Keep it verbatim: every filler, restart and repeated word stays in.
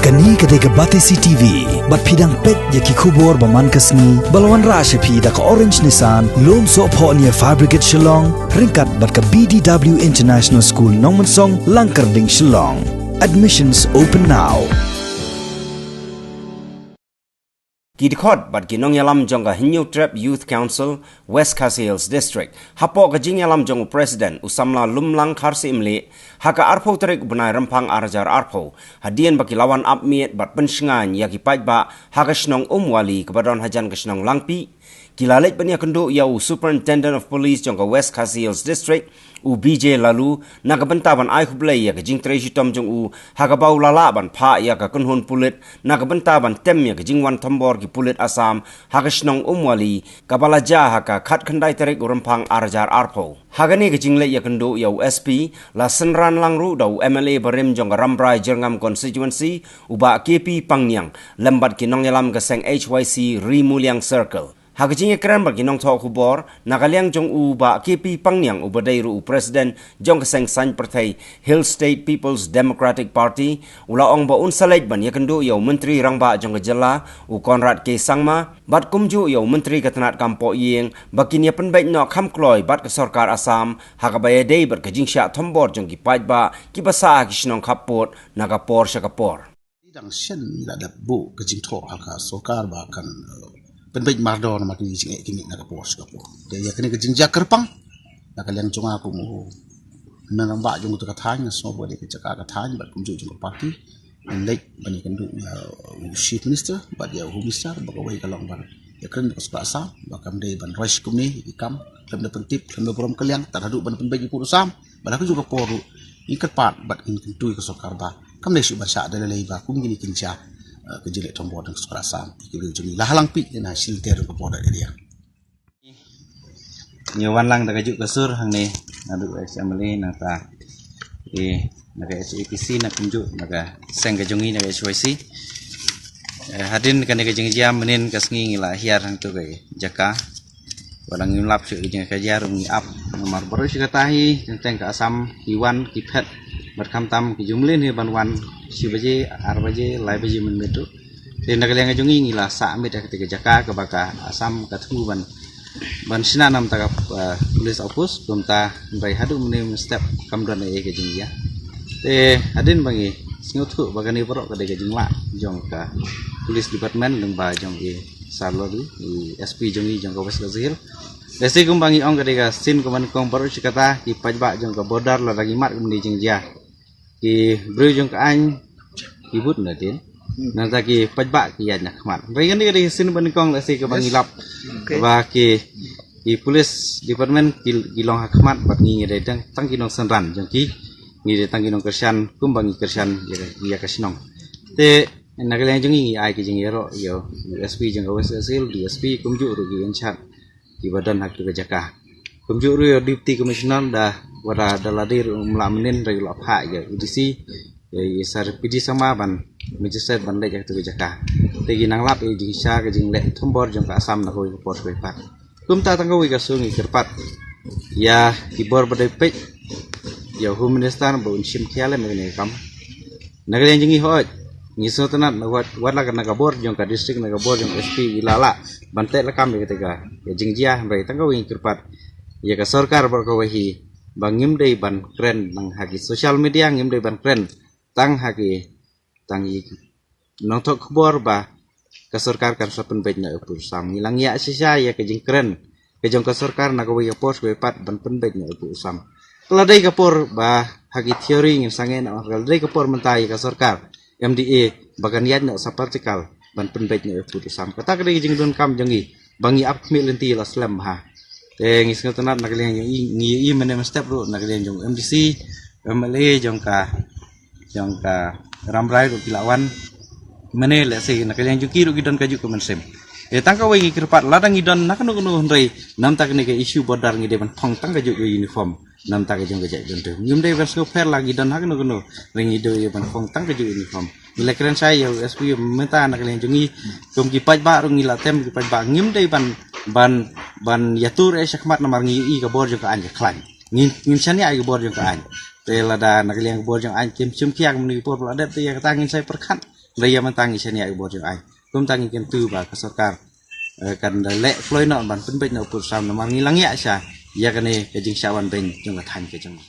Kane ka dei ka Batesi T V, bad phi dang peit ïa ki khubor ba man ka sngi, ba la wanrah sha phi da ka Orange Nissan, Lumsohphoh near Fire Brigade Shillong, ryngkat bad ka B D W International School Nongmensong, Langkyrding, Shillong. Admissions open now. Ki dkhot bad ki nongïalam jong ka Hynñiewtrep Youth Council, West Khasi Hills District, hapoh ka jingïalam jong u President u samla Lumlang Kharsyiemlieh, ha ka arphew tarik u bnai Rymphang ar hajar arphew, hadien ba ki la wan ap miet bad pynshngaiñ ïa ki paidbah ha ka shnong Umwali kaba don hajan ka shnong Langpih, ki la leit ban ïakynduh ïa u Superintendent of Police jong ka West Khasi Hills District, u B J Laloo, na ka bynta ban ai khublei ïa ka jingtrei shitom jong u, ha kaba u la lah ban phah ïa ka kynhun pulit, na ka bynta ban tem ïa ka jingwan thombor ki pulit Assam ha ka shnong Umwali, kaba la jia ha ka khatkhyndai tarik u Rymphang ar hajar arphew. Ha kane ka jingleit ïakynduh ïa u S P, la synran lang ruh da u M L A barim jong ka Rambrai Jyrngam Constituency, u Bah K P Pangniang, lem bad ki nongïalam ka seng H Y C Ri Muliang Circle. Ha ka jingïakren bad ki nongthoh khubor, na ka liang jong u Bah K P Pangniang uba dei ruh u President jong ka seng saiñ pyrthei Hill State People's Democratic Party, u la ong ba un sa leit ban ïakynduh ïa u Myntri Rangbah jong ka jylla, u Conrad K Sangma, bad kumjuh ïa u Myntri ka tnat kam pohïing, ba kin ïa pynbeit noh kham kloi bad ka sorkar Assam, ha kaba ïadei bad ka jingshah thombor jong ki paidbah kiba sah ha ki shnong khappud na ka por sha ka por. Dang shen la dep buh ka jingthoh ha ka sorkar ba kan, eh, pynbeit mardor namar kine ki jingeh kine na ka por sha ka por. Te ïa kane ka jingjia kyrpang na ka liang jong nga kum u hynmen rangbah jong kata ka thaiñ, nga sngew ba dei ka jaka ka thaiñ bad kumjuh jong ka party. Ngan leit ban ïakynduh ïa u Chief Minister bad ïa u Home Minister ba kawei ka long ban ïakren bad ka sorkar Assam ba kam dei ban roi shi kumne ïa ki kam khlem da pyntip, khlem da burom kylliang, tad haduh ban pynbeit ïa u pud u sam. Bad ha kajuh ka por ruh ngin kyrpad bad ngin kyntu ïa ka sorkar ba kam dei shuh ban shah da lei lei ba kum kine kin jia, eh, ka jingleh thombor jong ka sorkar Assam ïa ki briew jong ngi la ha Langpih ne na Shilter jong ka border area. Ngi wan lang da kajuh ka sur hangne naduh ex M L A, nangta, eh, na ka H A P C, na kumjuh na ka seng ka jong ngi na ka H Y C. Eh, hadien kane ka jingjia mynnin ka sngi ngi la hiar hangto ka jaka. Wat la ngim lap shuh ka jingkajia ruh ngi ap namar baroh shi katta hi teng teng ka Assam ki wan ki phet bad khamtam ki jumlin hi ban wan shi baje, ar baje, lai baje mynmiet ruh. Te na ka liang ka jong ngi ngi la sah miet ha kata ka jaka kaba ka Assam ka thmu ban, ban shna namta ka, eh, police outpost, kumta hynrei haduh mynne mynstep kam don ei ei ka jingjia. Te hadien ba ngi sngewthuh ba kane baroh ka dei ka jinglah jong ka police department lyngba jong i Sir Laloo, i S P jong ngi jong ka West Khasi Hills. Lehse kumba ngi ong ka dei ka sien kaba nyngkong, baroh shi katta ki paidbah jong ka border lada ki mad kumne jingjia, ki briew jong ka aiñ ki bud nadien. Hmm. Nangta ki paidbah ki ïaid na khmat. Hynrei kane ka dei ka sien ba nyngkong lehse kaba ngi lap. Yes. Okay. Ba ki, ki police department ki, ki long ha khmat bad ngi ngi dei tang, tang ki nongsynran jong ki. Ngi dei tang ki nongkyrshan kumba ngi kyrshan ïa, ïa ka shnong. Te na ka liang jong ngi ngi ai ka jingïaroh ïa u S P jong ka West Khasi Hills, D S P kumjuh ruh ki in charge kiba don ha katu ka jaka. Kumjuh ruh ïa u Deputy Commissioner da, wat la da lade ruh um lah mynnin, hynrei u la phah ïa u A D C, ïa i Sir P D Sangma ban, magistrate ban leit ha katu ka jaka. Te ngi nang lap ïa ka jingshisha ka jingleh thombor jong ka Assam na kawei ka por kawei pat. Kumta tang kawei ka sur ngi kyrpad ïa ki bor ba dei peit ïa u Home Minister ba un shim khia lem ïa kane ka kam. Na ka liang jong ngi hooid ngi sngewtynnat na wat, wat la ka na ka bor jong ka district, na ka bor jong S P i la lah ban teh lakam ïa kata ka, ka jingjia, hynrei tang kawei ngi kyrpad ïa ka sorkar baroh kawei hi ba ngim dei ban kren tang ha ki social media, ngim dei ban kren tang ha ki, tang ïa ki nongthoh khubor ba ka sorkar kan sa pynbeit noh ïa u pud u sam. Ngi la ngi ïa shisha ïa ka jingkren ka jong ka sorkar na kawei ka por sha kawei pat ban pynbeit noh ïa u pud u sam. Ka la dei ka por ba ha ki theory ngin sangeh noh, ka la dei ka por mynta ïa ka sorkar M D A ba kan ïaid noh sa practical ban pynbeit noh ïa u pud u sam. Kata ka dei ka jingdonkam jong ngi ba ngi ap khmih lynti la slem bha. Te ngi sngewtynnat na ka liang jong i, ngi ïohi mynne mynstep ruh na ka liang jong M D C, M L A jong ka, jong ka Rambrai ruh ki la wan. Mynne lehse na ka liang jong ki ruh ki don kajuh ka mynsiem. Te tang kawei ngi kyrpad lada ngi don na kano kano, hynrei namta kane ka issue border ngi dei ban phong tang kajuh ka uniform. Namta ka jong ka jaitbynriew ngim dei ban sngewpher la ngi don ha kano kano, hynrei ngi dei ban phong tang kajuh ka uniform. Ngi la kren shai ïa u S P mynta na ka liang jong ngi, kum ki paidbah ruh ngi la tem ki paidbah ngim dei ban, ban, ban ïatur eh shakhmat namar ngi ïohi ka bor jong ka aiñ ka khlaiñ. Ngin, ngin shaniah ïa ka bor jong ka aiñ. Te lada na ka liang ka bor jong aiñ kim shim khia kumne ki por ba la dep, te ïa kata ngin sa pyrkhat. Hynrei ïa mynta ngi shaniah ïa ka bor jong aiñ. Kumta ngi kyntu ba ka sorkar, eh, kan da leh kloi noh ban pynbeit noh u pud u sam namar ngi la ngiah sha ïa kane ka jingshah wan beiñ jong ka thaiñ ka jong ngi.